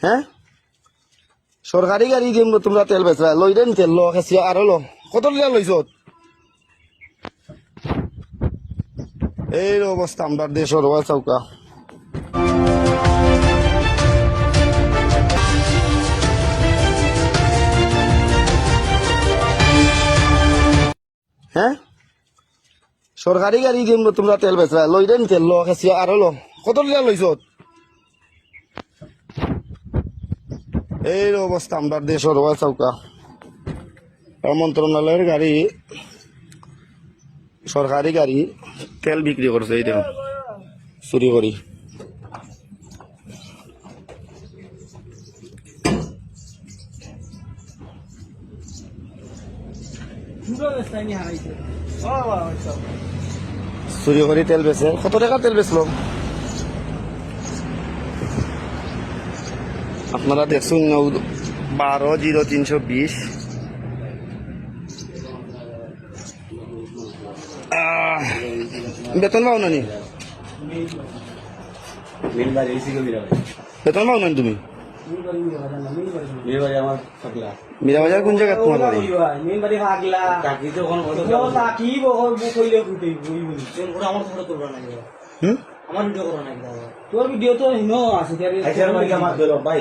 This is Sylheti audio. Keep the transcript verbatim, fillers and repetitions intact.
হ্যাঁ, সরকারি গাড়ি দিমু, তোমরা তেল বেচরায়, লইরে নি তেল, ল, খেসিয়া আরো ল। কত লিটার লইছত? এই অবস্থা আমরার দেশর, ওয়া চাউক্কা। হ্যাঁ, সরকারি গাড়ি দিমু, তোমরা তেল বেচরায়, লইরে নি তেল, ল, খেসিয়া আরো ল। কত লিটার লইছত? এই অবস্থা আমরার দেশর, ওয়া চাউক্কা। আর মন্ত্রণালয়ের গাড়ি, সরকারি গাড়ি, তেল বিক্রি করছে, এই দেখো, চুরি করি। চুরি করি তেল বেচে। কত টাকা তেল বেচলো? আপনারা দেখছইন না, বারো জিরো তিনশো বিশ। আহ, বেতন পাও না নি? বেতন পাও না নি তুমি? মীরবাজার কোন জাগাত তোমার বাড়ি? মীরবাজার পাগলা। কাকি তো কোন কথা বলে না। কাকি বহর বুক হইলে ফুটে, বুঝ বুঝ। তোর ভিডিও তো হিনো আছে, ভাই।